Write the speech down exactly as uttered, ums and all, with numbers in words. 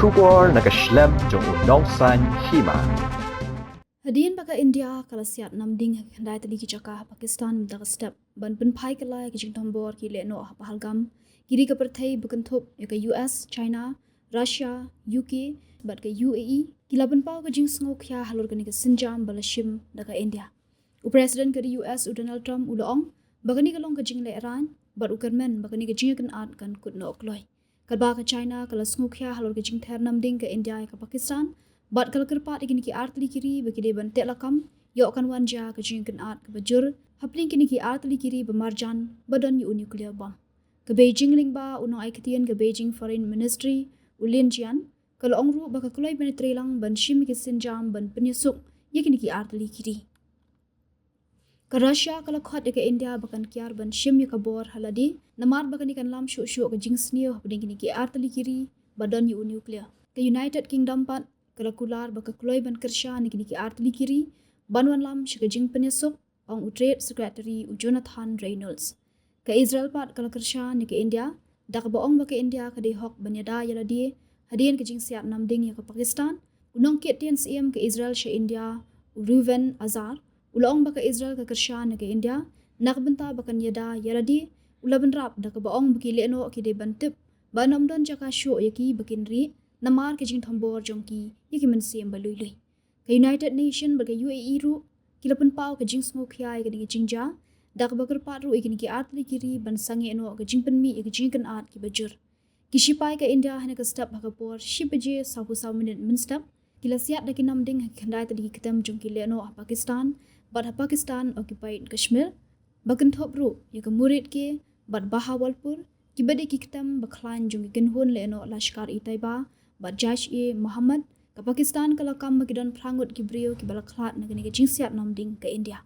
Khubor na ka shlem jong u nongsaiñ hima. Hadien ba ka India ka la siat namding ha khyndai tylli ki jaka ha Pakistan mynta ka step ban pynphai kylla ïa ka jingthombor ki lehnoh ha Pahalgam, ki ri ka pyrthei ba kynthup ïa ka U S, China, Russia, U K bad ka U A E ki la pynpaw ka jingsngewkhia halor kane ka sienjam ba la shim da ka India. U President ka ri U S u Donald Trump u la ong ba kane ka long ka jinglehrain bad u kyrmen ba kane ka jingïakynad kan kut noh kloi. Katba ka China ka la sngewkhia halor ka jingther namding ka India ïa ka Pakistan bad ka la kyrpad ïa kine ki ar tylli ki ri ba ki dei ban teh lakam ïoh kan wan jia ka jingïakynad kaba jur hapdeng kine ki ar tylli ki ri ba marjan ba don ïa u nuclear bomb. Ka Beijing lyngba u nongaiktien ka Beijing Foreign Ministry u Lin Jian ka la ong ruh ba ka kloi ban ïatreilang ban shim ïa ki sienjam ban pynïasuk ïa kine ki ar tylli ki ri. Ka Russia ka la khot ïa ka India ba kan kiar ban shim ïa ka bor ha lade namar ba kane kan lam shuh shuh ka jingsniew hapdeng kine ki ar tylli ki ri ba don ïa u nuclear. Ka United Kingdom pat ka la kular ba ka kloi ban kyrshan ïa kine ki ar tylli ki ri ban wanlam sha ka jingpynïasuk, ong u Trade Secretary u Jonathan Reynolds. Ka Israel pat ka la kyrshan ïa ka India da kaba ong ba ka India ka dei hok ban ïada ïa lade hadien ka jingsiat namding ïa ka Pakistan. U nongkit tien syiem ka Israel sha India u Reuven Azar u la ong ba ka Israel ka kyrshan ïa ka India na ka bynta ba kan ïada ïa lade. U la bynrap da kaba ong ba ki lehnoh ki dei ban tip ba ym don jaka shuh ïa ki ba kin rieh namar ka jingthombor jong ki ïa ki mynsiem ba lui lui. Ka United Nation bad ka U A E ruh ki la pynpaw ka jingsngewkhia ïa kane ka jingjia da kaba kyrpad ruh ïa kine ki ar tylli ki ri ban sangeh noh ka jingpynmih ïa ka jingïakynad kiba jur. Ki shipai ka India ha kane ka step ha ka por shi baje sawphew saw minit mynstep ki la siat da ki namding ha ki khyndai tylli ki ktem jong ki lehnoh ha Pakistan bad ha Pakistan occupied Kashmir ba kynthup ruh ïa ka Murid K bad Bahawalpur kiba dei ki ktem ba khlaiñ jong ki kynhun lehnoh Lashkar-e-Taiba bad Jaish-e-Mohammed. Ka Pakistan ka la kam ba ki don phra ngut ki briew kiba la khlad na kane ka jingsiat namding ka India.